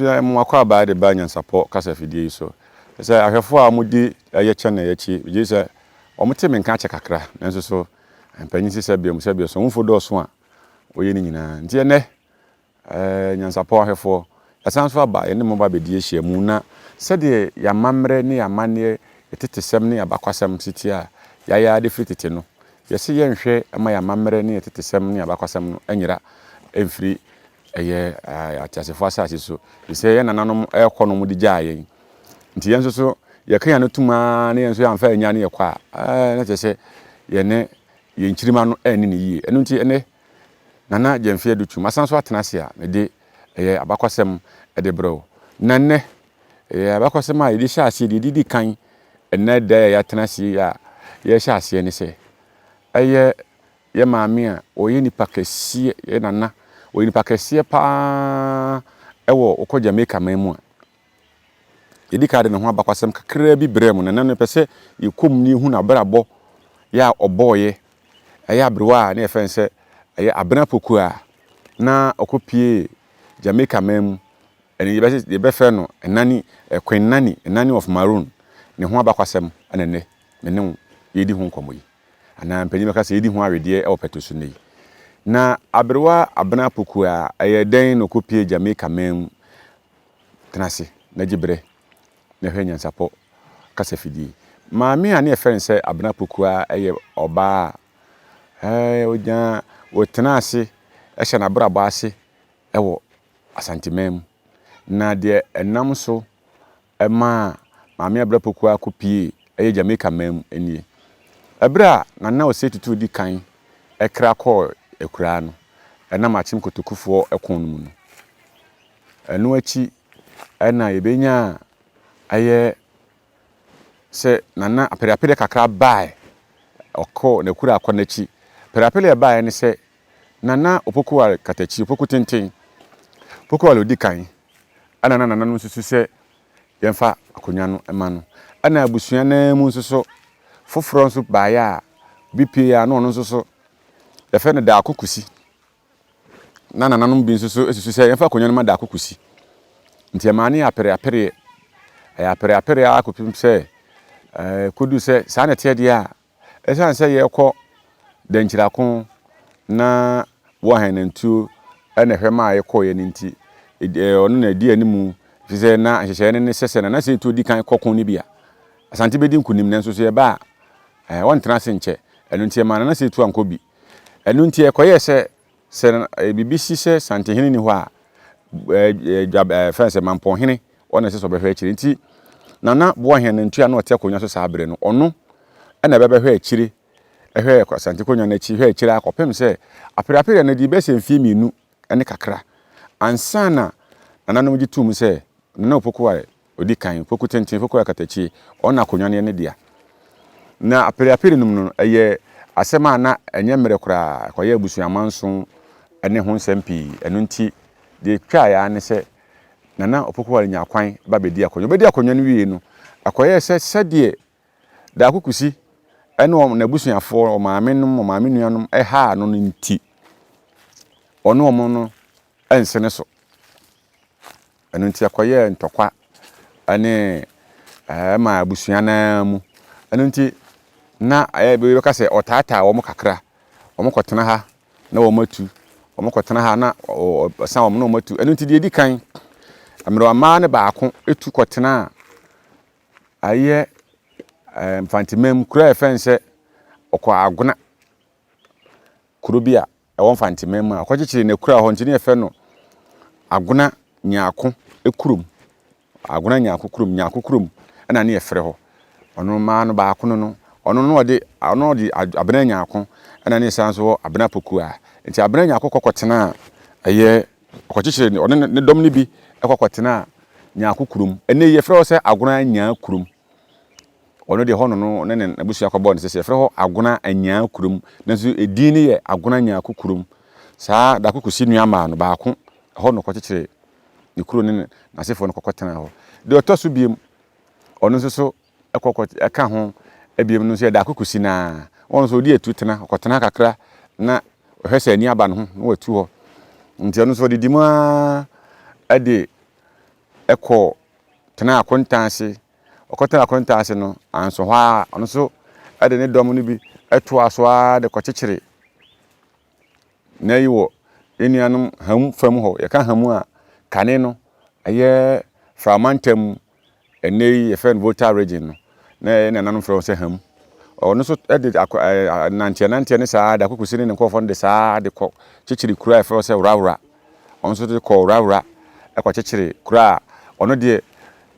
Abusua mo akwaaba de ba nyansapɔ kasa fidie yi so. Sɛ ahwɛfoɔ a wɔdi ɛyɛ channel yi akyi, megye di sɛ wɔte me nka akyɛ kakra, nanso so mpanyin se sɛ biom sɛ bio so nwofo dɔɔso a wɔyɛ ne nyinaa. Nti ɛnnɛ Ɛɛ, nyansapɔ ahwɛfoɔ, yɛasan nso aba yɛne mo reba abɛdi ahyiamu, na sɛdeɛ yɛn amammerɛ ne yɛn amanneɛ, yɛn tetesɛm ne yɛn abakwasɛm si teɛ a yɛayɛ ara de firi tete no, yɛse yɛnhwɛ mma yɛn amammerɛ ne yɛn tetesɛm ne yɛn abakwasɛm no nyera mfiri ɛyɛ ateasefoɔ asase so, ɛfiri sɛ yɛn nananom rekɔ no wɔde gyaa yɛn. Nti yɛn nso so yɛka yɛn ano tom ara na yɛn nso yɛamfa annya ne yɛkɔ a, ɛɛ, na kyerɛ sɛ yɛne yɛn nkyirimma no anni no yie. Ɛno nti ɛnnɛ Nana Gyamfi Adu Twum, masan nso atena ase a mede ɛyɛ abakɔsɛm de brɛ wo. Na nnɛ, ɛyɛ abakɔsɛm a yɛde hyɛ aseɛ, deɛ ɛdidi kan ɛnnɛ da a yɛatena ase yi a yɛrehyɛ aseɛ ne sɛ, ɛyɛ yɛ maame a ɔyɛ nipa kɛseɛ, yɛ nana, ɔyɛ nipa kɛseɛ paa ɛwɔ wokɔ Jamaica man mu a, Yɛdi kan de ne ho abakwasɛm kakraa bi brɛɛ mo, na ɛnnɛ no yɛpɛ sɛ yɛkɔ mu na yɛhu n'abrabɔ yɛ a ɔbɔeɛ. Ɛyɛ aberewa a na yɛfrɛ no sɛ ɛyɛ Abena Poku a na ɔkɔpuee Jamaica man mu. Ɛno yɛbɛse yɛbɛfrɛ no Nani, eh, Queen Nani, Nani of Maroon. Ne ho abakwasɛm na ɛnnɛ me ne wo yɛredi ho nkɔmmɔ yi. Anaa mpanyin bɛka sɛ yɛredi ho awedeɛ wɔ pɛto so nnɛ yi. Na aberewa Abena Poku a ɛyɛ dɛn na ɔkɔpuee Jamaica man mu? Tena ase na gye berɛ na hwɛ nyansapɔ kasafidie. Maame a ne yɛfrɛ no sɛ Abena Pokuaa yɛ ɔbaa a ɔgyina, ɔtena ase hyɛ n'abrabɔ ase wɔ Asanteman mu. Na deɛ ɛnam so maa Maame Abena Pokuaa kɔpuee ɛyɛ Jamaica man mu nie. Ɛberɛ a Nana Osei Tutu di kan kra kɔɔ akuraa no, ɛnam Akyem Kotokufoɔ ko no mu no, Ɛno akyi na yɛbɛnyaa ayɛ sɛ Nana apereapereɛ kakra baeɛ, ɔkɔɔ n'akura akɔ n'akyi. Apereapereɛ a ɛbaeɛ ne sɛ Nana Opoku Katakyi, Opoku Tenten, Opoku Ware ɔdi kan, ɛna na nananom susu sɛ yɛmfa akonnwa no ma no. Ɛna abusua no ara mu nso so, foforɔ nso baeɛ a, obi pue a na ɔno nso so, yɛfrɛ no Daako Kusi. Na nananom bi nso so susu sɛ yɛmfa akonnwa no ma Daako Kusi. Nti ɛmaa no yɛ apereapereɛ. Ɛyɛ apereapereɛ ara kɔpem sɛ ɛkɔduu sɛ saa na ɛteɛ deɛ a, ɛsiane sɛ yɛrekɔ Dankyirako na Boahen-Nantuo na ɛhwɛ maa yɛkɔeɛ no nti, ɔno na ɛdi anim ɛfiri sɛ na nhyehyɛeɛ no ne sɛ sɛ Nana Seituo di kan kɔ ko no bi a, Asante bɛdi nkonim nanso sɛ yɛba a, ɔntena ase nkyɛ. Ɛno nti ɛmaa Nana Seituo ankɔ bi. Ɛno nti ɛkɔyɛɛ sɛ, sɛ biribi si sɛ Santehene nni hɔ a, dwa ɛfɛn sɛ Mampɔnhene ɔno na ɛsɛ sɛ ɔbɛhwɛ akyire. Nti Nana Boahene Nantwie a na ɔte akonnwa so saa bere no, ɔno na ɛbɛbɛhwɛ akyire, ɛhwɛ Asante akonnwa no akyi, hwɛ akyire ara kɔpem sɛ apereapereɛ no dii bɛyɛ sɛ mfeɛ mmienu ne kakra ansa na nananom gye toom sɛ Nana Opoku a Ɔdi kan, Poku tenten, Poku akatakyie, ɔno na akonnwa no yɛ ne dea. Na apereapere no mu no, ɛyɛ asɛm a na ɛnyɛ mmerɛ koraa, ɛkɔyɛɛ abusua amanso ne ho nsɛm pii. Ɛno nti, deɛ ɛtwaeɛ ara ne sɛ Nana Opoku Ware nyaa kwan ba bɛdii akonnwa. Ɔbɛdii akonnwa no wieeɛ no, ɛkɔyɛɛ sɛ sɛdeɛ Daako Kusi ne wɔn n'abusuafoɔ, wɔn maamenom, wɔn maame nuanom haa no no nti, ɔne wɔn no nsene so. Ɛno nti ɛkɔyɛɛ ntɔkwa ne ɛma abusua no ara mu. Ɛno nti na ɛyɛ bɛka sɛ ɔtaataa wɔn kakra. Wɔkɔtena ha na wɔatu, wɔkɔtena ha na ɔsan wɔn na wɔatu. Ɛno nti deɛ ɛdi kan, mmerewa mmaa no baako tu kɔtenaa ayɛ Mfanteman kuro a yɛfrɛ no sɛ ɔkɔ Agona kuro bi a ɛwɔ Mfanteman mu a ɔkɔkyekyeree n'akura hɔ nti ne yɛfrɛ no Agona Nyarko kurom. Agona Nyarko kurom, Nyarko kurom ɛna ne yɛfrɛ hɔ. Ɔno mmaa no baako no no, ɔno no ɔde ɔno ɔde Abena Nyarko ɛna ne san nso wɔ Abena Pokuaa. Nti Abena Nyarko kɔkɔtenaa ɛyɛ ɔkɔkyekyeree ɔne ne dɔm no bi kɔkɔtenaa Nyarko kurom. Ɛnɛ yi yɛfrɛ hɔ sɛ Agona Nyaa kurom. Ɔno deɛ hɔ no no ne n'abusua kɔbɔɔ no sɛ yɛfrɛ hɔ Agona Anyaa kurom, nanso edin no yɛ Agona Nyarko kurom. Saa Daako Kusi nuammaa no baako, ɛhɔ na ɔkɔkyekyeree ne kuro ne n'asefoɔ no kɔkɔtenaa hɔ. Deɛ ɔtɔ so biom, ɔno nso so ɛkɔ ɛka ho biom no nso yɛ Daako Kusi no ara. Ɔno nso ɔdi atu tena, ɔkɔtena kakra na ɔhwɛ sɛ ani aba ne ho na watu hɔ. Nti ɔno nso ɔdidi mu ara de. kɔ tenaa akontan ase. Ɔkɔtenaa akontan ase no, anso hɔ ara, ɔno nso de ne dɔm no bi toaa so ara de kɔkyekyere Nnɛ yi wɔ yɛn nuanom Ham fam hɔ, yɛka Ham a, kane no ɛyɛ Fra mantam, ɛnnɛ yi yɛfrɛ no Volta Region no, na yɛn nananom frɛ hɔ sɛ Ham. Ɔno nso de akɔ ɛɛ nanteɛ nanteɛ ne saa de akɔkɔsi ne ne nkurɔfoɔ no de saa de kɔ kyekyere kuro a yɛfrɛ hɔ sɛ Worawora. Ɔno nso de kɔ Worawora kɔkyekyere kuro a ɔno deɛ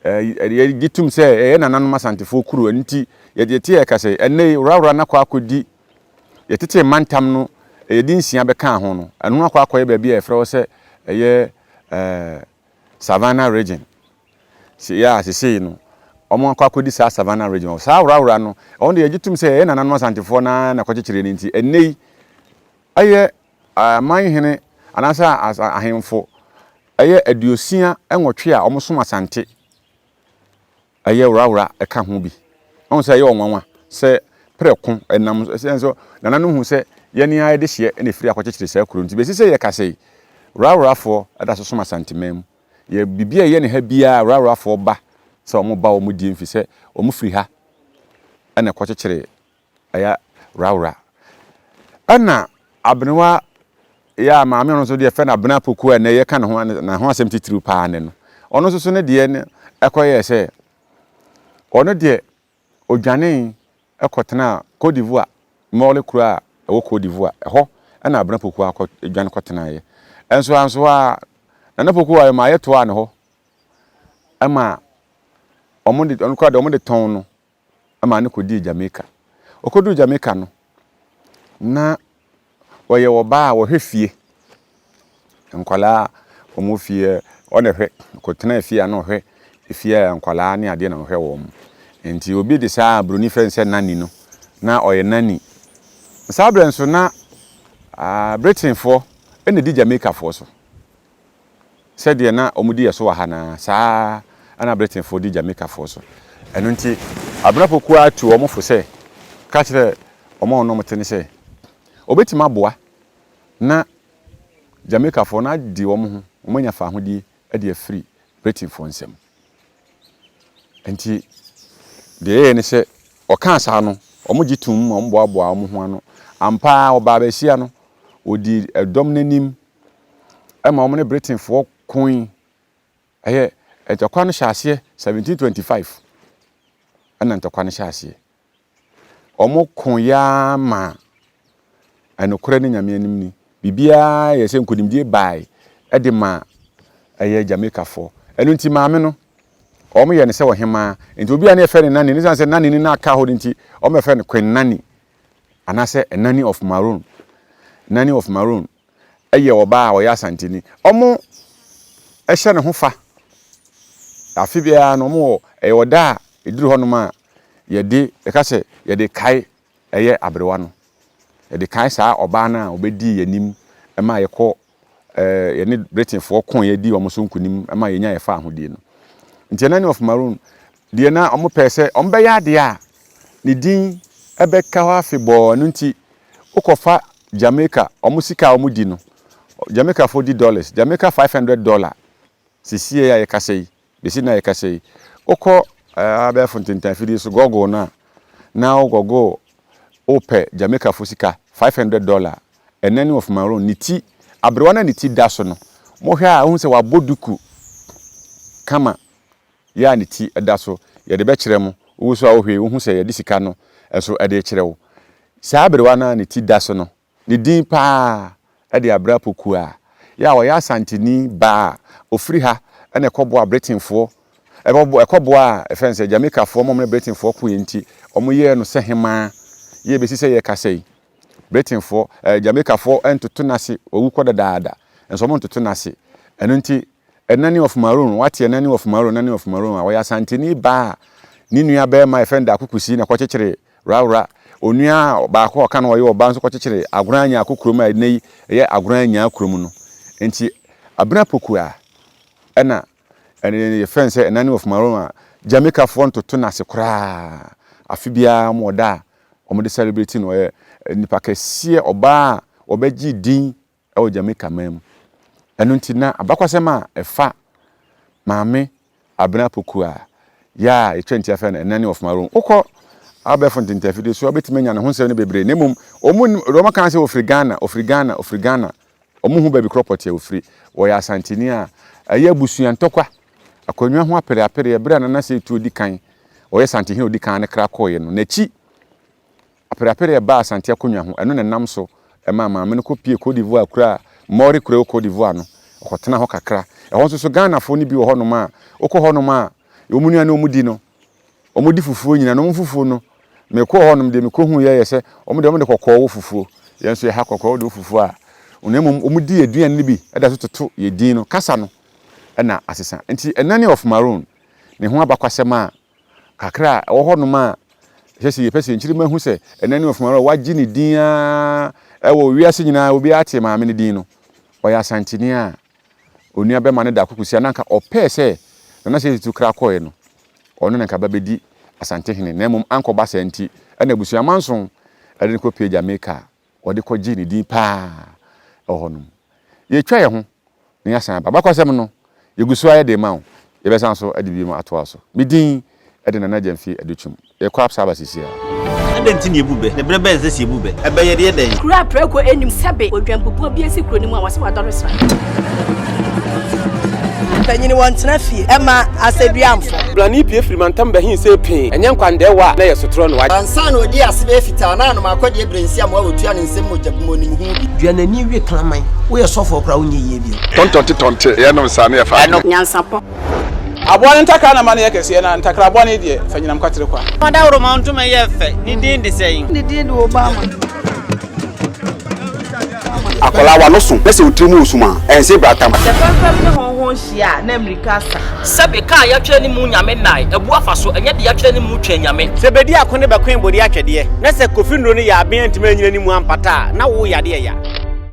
ɛɛ yɛgye tom sɛ ɛyɛ nananom Asantefoɔ kuro, ɛno nti yɛte yɛka sɛ ɛnnɛ yi Worawora no akɔ akɔdi Yɛtetee mantam no, yɛde nsia bɛkaa ho no, ɛno akɔ akɔyɛ baabi a yɛfrɛ hɔ sɛ ɛyɛ ɛɛ Savannah Region. Se yɛ a sesei no, wɔn akɔ akɔdi saa Savannah Region hɔ. Saa worawora no, ɛhɔ deɛ yɛgye tom sɛ ɛyɛ nananom Asantefoɔ no ara na ɛkɔkyekyereɛ no nti, ɛnnɛ yi, ɛyɛ aman hene anaasɛ ahemfo ɛyɛ 68 a wɔsom Asante. ɛyɛ worawora ka ho bi. Wahu sɛ ɛyɛ ɔnwanwa sɛ prɛko ɛnam sɛ nso nananom hu sɛ yɛn ara yɛde hyeɛ na ɛfiri akɔkyekyere saa kuro nti bɛsi sɛ yɛkasa yi woraworafoɔ da so som Asanteman mu. Yɛ biribi a ɛyɛ ne ha biara woraworafoɔ ba sɛ wɔn ba wɔn die mfi sɛ wɔn firi ha ɛna ɛkɔkyekyere ɛyɛ worawora. Ɛna aberewa yɛ a maame ɔno nso deɛ fɛ no abena poku a ɛnɛ yɛka ne ho ne ho asɛm titiriw paa ne no. Ɔno nso so ne deɛ no ɛkɔyɛɛ sɛ ɔno deɛ odwanee ɛkɔtenaa Cote d'Ivoire, Mɔle kuro a ɛwɔ Cote d'Ivoire, ɛhɔ ɛna abena poku akɔ dwane kɔtenaeɛ. Ɛnso anso a Nana Poku a ɛma yɛtoaa ne hɔ ɛma wɔn de ɔno koraa deɛ wɔn de tɔn no maa no kɔdii Jamaica. Ɔkɔduruu Jamaica no, na ɔyɛ ɔbaa a ɔhwɛ fie. Nkwadaa a wɔwɔ fie, ɔna ɛhwɛ. Ɔkɔtenaa fie a na ɔhwɛ fie a nkwadaa ne adeɛ na ɔhwɛ wɔn. Nti obi de saa buroni frɛ no sɛ nanny no, na ɔyɛ nanny. Saa berɛ nso na Britainfoɔ na ɛdi Jamaicafoɔ so. Sɛdeɛ na wɔdi yɛn so wɔ ha no ara, saa ara na Britainfoɔ di Jamaicafoɔ so. Ɛno nti, Abena Pokuaa tuu wɔn fo sɛ, ka kyerɛ wɔn a wɔne wɔn te no sɛ, wɔbɛtumi aboa na Jamaicafoɔ no adi wɔn ho, wɔanya fawohodie de afiri Britainfoɔ nsam. Enti, deɛ ɛyɛeɛ ne sɛ, ɔkaa saa no, wɔgye toom ma wɔboaboaa wɔn ho ano. Ampa ara, ɔbaa baasia no, ɔdii ɛdɔm no anim ma wɔn ne Britainfoɔ koe. Ɛyɛ ntɔkwa no hyɛ aseɛ 1725 ɛna ntɔkwa no hyɛ aseɛ. Wɔn ko yaa ma ɛnokorɛ ne Nyame anim ni. Biribiara yɛ sɛ nkonimdie bae ɛde ma ɛyɛ Jamaicafoɔ. Ɛno nti maame no wɔn yɛ no sɛ ɔhemaa. Nti obi a ne yɛfrɛ no Nani no sane sɛ Nani no na aka hɔ no nti wɔn bɛfrɛ no Queen Nani anaasɛ Nani of Maroon. Nani of Maroon. yɛ ɔbaa a ɔyɛ Asanteni. Wɔn hyɛ ne ho fa. Afe biara no wɔn wɔ ɛyɛ ɔda a ɛduru hɔnom a yɛde yɛka sɛ yɛde kae ɛyɛ aberewa no. Yɛde kae saa ɔbaa no a ɔbɛdii yɛn anim ma yɛkɔ ɛɛ yɛne Britainfoɔ ko yɛdi wɔn so nkunim ma yɛnya yɛfa ahodie no. Nti ɛna ne of Maroon deɛ na wɔn pɛɛ sɛ wɔn bɛyɛ adeɛ a ne din ɛbɛka hɔ afebɔɔ ɛno nti Wokɔfa Jamaica wɔn sika a wɔdi no, Jamaicafoɔ di dollars, Jamaica 500 dollar sesie a yɛkasa yi, bɛsi nnɛ a yɛkasa yi. Wokɔ abɛɛfo ntentan afidie so, Google no a, na wo Google wopɛ Jamaicafoɔ sika 500 dollar, ɛnɛ ne of maroon, ne ti, aberewa no a ne ti da so no, mohwɛ a wohu sɛ wabɔ duku kama. Yɛ a ne ti da so, yɛde bɛkyerɛ mo, wo nso a wohwɛ yi, wohu sɛ yɛde sika no nso de rekyerɛ wo. Saa aberewa no a ne ti da so no, ne din pa ara de Abra Pokuaa, yɛ a ɔyɛ Asanteni ba a ɔfiri ha na ɛkɔboaa Britainfoɔ, ɛkɔboaa ɛfrɛ no sɛ Jamaicafoɔ ma wɔne Britainfoɔ koeɛ nti, wɔyɛɛ no sɛ hemaa, yɛ bɛsi sɛ yɛrekasa yi, Britainfoɔ, ɛɛ Jamaicafoɔ ntoto n'ase, wawu kɔ dadaada, nso wɔntoto n'ase. Ɛno nti, Ɛnani of Maroon, Woate Ɛnani of Maroon, Ɛnani of Maroon a? Ɔyɛ Asanteni ba a ne nua barima a yɛfrɛ no Daako Kusi na ɛkɔkyekyere Rawra. Onua baako a ɔka no ɔyɛ ɔbaa nso kɔkyekyere Agona Anyaako kurom a ɛnnɛ yi ɛyɛ Agona Anyaa kurom no. Enti Abena Poku a ɛna ɛne yɛfrɛ no sɛ Ɛnani of Maroon a Jamaicafoɔ ntoto no ase koraa. Afe biara wɔn wɔ da a wɔde celebrate no. Ɔyɛ nipa kɛseɛ, ɔbaa a ɔbɛgye din wɔ Jamaica man mu. Ɛno nti na abakwasɛm a ɛfa Maame. Abena Poku a yɛ a yɛtwa nti afɛ no ɛnɛ ne ɔfoma rom. Wokɔ abɛɛfo ntentafidie so a wobɛtumi anya ne ho nsɛm no bebree na mmom wɔn nim deɛ wɔka sɛ ɔfiri Ghana, ɔfiri Ghana, ɔfiri Ghana. Wɔn hu baabi korɔ pɔtee a ɔfiri. Wɔyɛ Asanteni a ɛyɛ abusua ntɔkwa, akonnwa ho apereapereɛ berɛ a Nana Seyi Tuo di kan, ɔyɛ Santehene a ɔdi kan no kra kɔeɛ no, n'akyi Apereapere a ɛbaa Asante akonnwa ho, ɛno na ɛnam so maa maame no kɔpuee Côte d'Ivoire kuro a Mɔre kuro ɛwɔ Côte d'Ivoire no, ɔkɔtenaa hɔ kakra. Ɛhɔ nso so Ghanafoɔ no bi wɔ hɔnom a, wokɔ hɔnom a, wɔn nnuane a wɔdi no, wɔdi fufuo nyinaa, na wɔn fufuo no, mekɔɔ hɔnom deɛ mekɔhuiɛ yɛ sɛ, wɔn deɛ wɔde kɔkɔɔ wɔ fufuo, yɛn nso yɛha kɔkɔɔ wode wɔ fufuo a, na mmom wɔdi aduane no bi da so toto yɛn din no, kasa no na asesa. Nti ɛnane of Maroon, ne ho abakwasɛm a kakra a ɛwɔ hɔnom a ɛsɛ sɛ yɛpɛ sɛ nkyirimma hu sɛ ɛnɛ ne ɔfomaro a wagye ne din ara wɔ wiase nyinaa obiara te maame no din no. Ɔyɛ Asanteni a onua bɛma no da akokosi a na anka ɔpɛɛ sɛ Nana Sɛ Tutu kra kɔeɛ no ɔno na nka ba bɛdi Asantehene na mmom ankɔba saa nti ɛna abusua manson ɛde no kɔpie Jamaica a ɔde kɔgyee ne din paa wɔ hɔnom. Yɛtwa yɛn ho na yɛasan aba. Abakɔsɛm no, yɛgu so ara de rema wo. Yɛbɛsan so de bio atoa so. Me din de Nana Gyamfi Adutwum. Yɛkɔ Absa aba seesei ara. Adɛn nti na yɛbu bɛ? Na berɛ bɛn na ɛsɛ sɛ yɛbu bɛ? Ɛbɛ yɛ deɛ dɛn? Kuro a prɛko nnim sɛbe odwanbubuo bi asi kuro no mu a wɔse wadɔre sra. Mpanyin wɔntena fie mma asɛduamfo. Blani pue firi mantam bɛhe see pee, ɛnyɛ nkwandɛɛwa a na ɛyɛ sotorɔ no. Ansa na ɔdii ase bɛyɛ fitaa na anom akɔdeɛ berɛ nsi amoa wɔtua ne nsam mogya bi mu ɔnim ho bi. Dua n'ani we kraman. Woyɛ sɔfoɔ koraa wonyɛ yie bio. Tɔntɔnte tɔnte, yɛnom saa na yɛfa adwene. Nyansapɔ. Aboa no ntakra na ma no yɛ kɛseɛ, na ntakra bɔne deɛ, fa nyinam kwatere kwa. Ɔdawuroma ntoma yɛ fɛ, ne din de sɛn? Ne din de Obama. Akwadaa w'ano so na sɛ wo tiri mu wɔ sum a, ɛnse bratam. Sɛ fɛmfɛm ne hɔnhɔn hyia a, na mmirika asa. Sɛbe, ka a yɛatwerɛ ne mu Nyame nnae, abu afa so, ɛnyɛ deɛ yɛatwerɛ ne mu Twɛn Nyame. Sɛ bedi ako ne bɛkoe bode atwɛdeɛ, na sɛ Kofi nnuro no yɛ aben antumi anyina ne mu ampata a, na wo yadeɛ ya.